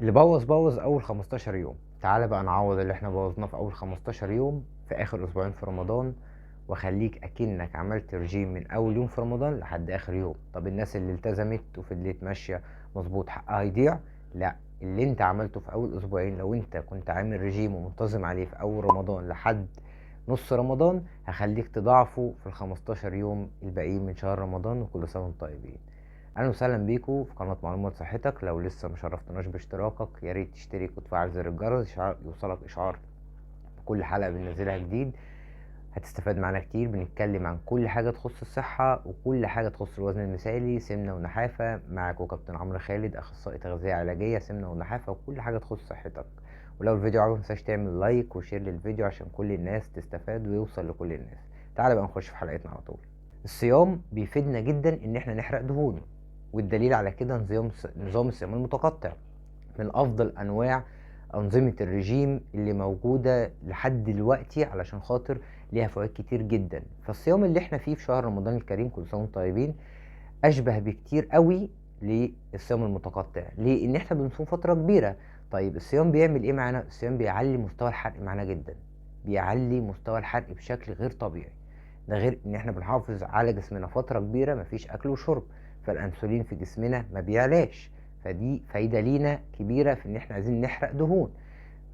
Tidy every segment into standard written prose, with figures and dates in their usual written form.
اللي بوظ بوظ اول 15 يوم. تعالى بقى نعوض اللي احنا بوظناه في اول 15 يوم في اخر اسبوعين في رمضان، وخليك اكنك عملت رجيم من اول يوم في رمضان لحد اخر يوم. طب الناس اللي التزمت وفضلت ماشية مظبوط حقها يضيع؟ لا، اللي انت عملته في اول اسبوعين لو انت كنت عامل رجيم ومنتظم عليه في اول رمضان لحد نص رمضان هخليك تضاعفه في ال15 يوم الباقيين من شهر رمضان. وكل سنة وانتم طيبين. اهلا وسهلا بيكم في قناة معلومات صحتك. لو لسه ما شرفتناش باشتراكك يا ريت تشترك وتفعل زر الجرس يوصلك اشعار بكل حلقة بننزلها جديد. هتستفاد معانا كتير، بنتكلم عن كل حاجة تخص الصحة وكل حاجة تخص الوزن المثالي، سمنه ونحافه. معاكم كابتن عمرو خالد، اخصائي تغذية علاجية سمنه ونحافه وكل حاجة تخص صحتك. ولو الفيديو عجبك متنساش تعمل like و share للفيديو عشان كل الناس تستفاد ويوصل لكل الناس. تعالى بقى نخش في حلقتنا على طول. الصيام بيفيدنا جدا ان احنا نحرق دهون، والدليل على كده نظام الصيام المتقطع من افضل انواع انظمة الرجيم اللي موجودة لحد دلوقتي، علشان خاطر ليها فوائد كتير جدا. فالصيام اللي احنا فيه في شهر رمضان الكريم كل سنة وانتم طيبين اشبه بكتير قوي للصيام المتقطع. ليه؟ ان احنا بنصوم فترة كبيرة. طيب الصيام بيعمل ايه معانا؟ الصيام بيعلي مستوى الحرق معانا جدا، بيعلي مستوى الحرق بشكل غير طبيعي. ده غير ان احنا بنحافظ على جسمنا فترة كبيرة مفيش اكل وشرب، فالانسولين في جسمنا ما بيعلاش، فدي فايده لينا كبيرة في ان احنا عايزين نحرق دهون.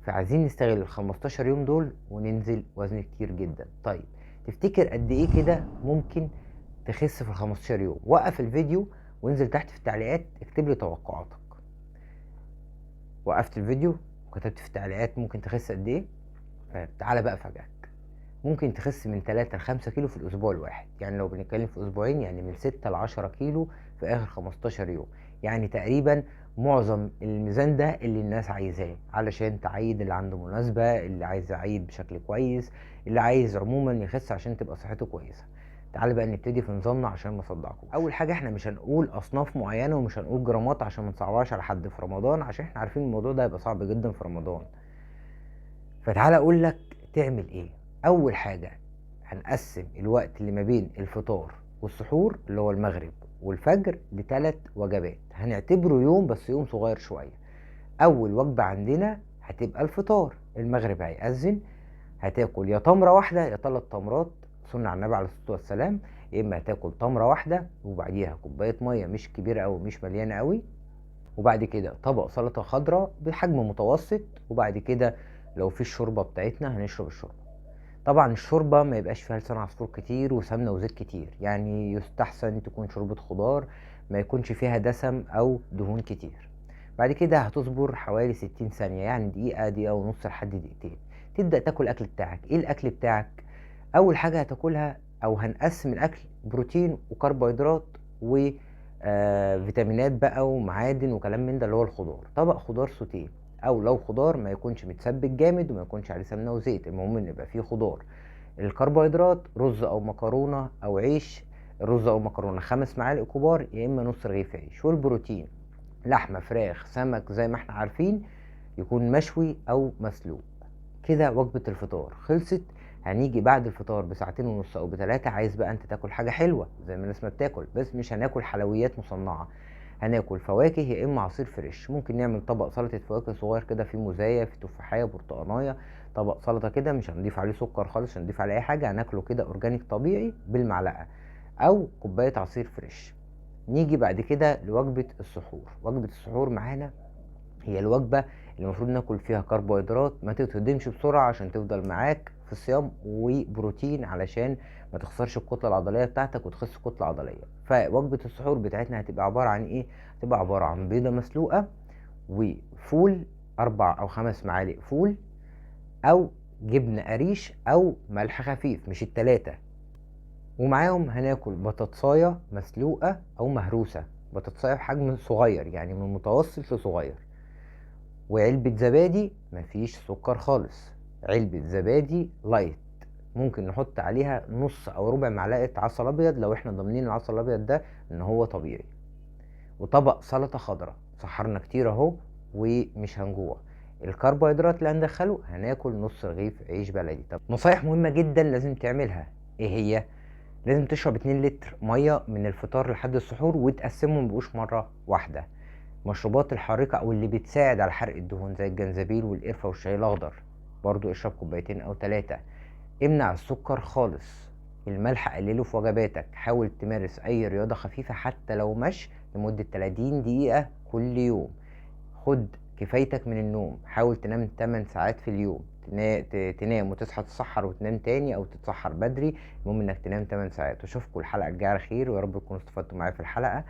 فعايزين نستغل ال 15 يوم دول وننزل وزن كتير جدا. طيب تفتكر قد ايه كده ممكن تخس في ال 15 يوم؟ وقف الفيديو وانزل تحت في التعليقات اكتب لي توقعاتك. وقفت الفيديو وكتبت في التعليقات ممكن تخس قد ايه؟ طيب تعالى بقى افاجئك، ممكن تخس من 3 ل 5 كيلو في الاسبوع الواحد. يعني لو بنتكلم في اسبوعين يعني من 6 ل 10 كيلو في اخر 15 يوم. يعني تقريبا معظم الميزان ده اللي الناس عايزاه علشان تعيد، اللي عنده مناسبة، اللي عايز يعيد بشكل كويس، اللي عايز عموما يخس عشان تبقى صحته كويسة. تعالى بقى نبتدي في نظامنا عشان ما اصدعكوش. اول حاجة احنا مش هنقول اصناف معينة ومش هنقول جرامات عشان ما نصعبهاش على حد في رمضان، عشان احنا عارفين الموضوع ده هيبقى صعب جدا في رمضان. فتعالى اقول لك تعمل ايه. اول حاجة هنقسم الوقت اللي ما بين الفطار والسحور اللي هو المغرب والفجر لثلاث وجبات، هنعتبره يوم بس يوم صغير شوية. اول وجبة عندنا هتبقى الفطار، المغرب هيأذن، هتاكل يا تمره واحدة يا 3 تمرات، سنة على النبي عليه الصلاة والسلام. يا اما هتاكل تمره واحدة وبعديها كوباية مية مش كبيرة قوي مش مليانة قوي، وبعد كده طبق سلطة خضراء بحجم متوسط، وبعد كده لو في الشوربة بتاعتنا هنشرب الشوربة. طبعا الشوربة ما يبقاش فيها لسان عصفور كتير وسمنه وزيت كتير، يعني يستحسن تكون شوربة خضار ما يكونش فيها دسم او دهون كتير. بعد كده هتصبر حوالي 60 ثانية، يعني دقيقة، دقيقة ونص لحد دقيقتين، تبدا تاكل الاكل بتاعك. ايه الاكل بتاعك؟ اول حاجة هتاكلها او هنقسم الاكل بروتين وكربوهيدرات وفيتامينات بقى ومعادن وكلام من ده، اللي هو الخضار. طبق خضار سوتيه، او لو خضار ما يكونش متسبك جامد وما يكونش عليه سمنه وزيت، المهم ان يبقى فيه خضار. الكربوهيدرات رز او مكرونه او عيش، الرز او مكرونه 5 معالق كبار يا اما نص رغيف عيش. والبروتين لحمه، فراخ، سمك زي ما احنا عارفين، يكون مشوي او مسلوق. كده وجبة الفطار خلصت. هنيجي بعد الفطار بساعتين ونص او ب3، عايز بقى انت تاكل حاجة حلوة زي ما الناس ما بتاكل، بس مش هناكل حلويات مصنعه، هناكل فواكه يا اما عصير fresh. ممكن نعمل طبق سلطة فواكه صغير كده فيه موزايه، فيه تفاحيه، برتقانيه، طبق سلطة كده مش هنضيف عليه سكر خالص، مش هنضيف عليه اي حاجة، هناكله كده organic طبيعي بالمعلقه، او كوباية عصير fresh. نيجي بعد كده لوجبه السحور. وجبة السحور معانا هي الوجبة اللي المفروض ناكل فيها كربوهيدرات ما تتهضمش بسرعة عشان تفضل معاك في الصيام، وبروتين علشان ما تخسرش الكتلة العضلية بتاعتك وتخس كتلة عضلية. فوجبه السحور بتاعتنا هتبقى عبارة عن ايه؟ هتبقى عبارة عن بيضة مسلوقة وفول، 4 أو 5 معالق فول، او جبنه قريش، او ملح خفيف، مش ال3. ومعاهم هناكل بطاطسايه مسلوقة او مهروسه، بطاطسايه بحجم صغير يعني من متوسط لصغير، وعلبة زبادي مفيش سكر خالص، علبة زبادي light، ممكن نحط عليها نص او ربع معلقة عسل ابيض لو احنا ضامنين العسل الابيض ده ان هو طبيعي، وطبق سلطة خضراء. سحرنا كتير اهو ومش هنجوع. الكربوهيدرات اللي هندخله هناكل نص رغيف عيش بلدي. طب نصايح مهمة جدا لازم تعملها، ايه هي؟ لازم تشرب 2 لتر مية من الفطار لحد السحور، وتقسمهم مبقوش مرة واحدة. مشروبات الحارقة او اللي بتساعد على حرق الدهون زي الجنزبيل والقرفة والشاي الاخضر، برضو اشرب كوبايتين او 3. امنع السكر خالص، الملح قلله في وجباتك، حاول تمارس اي رياضة خفيفة حتى لو مشي لمدة 30 دقيقة كل يوم. خد كفايتك من النوم، حاول تنام 8 ساعات في اليوم، تنام وتصحى تتسحر وتنام تاني او تتسحر بدري، المهم انك تنام 8 ساعات. واشوفكم الحلقة الجاية على خير، ويا رب تكونوا استفدتوا معايا في الحلقة.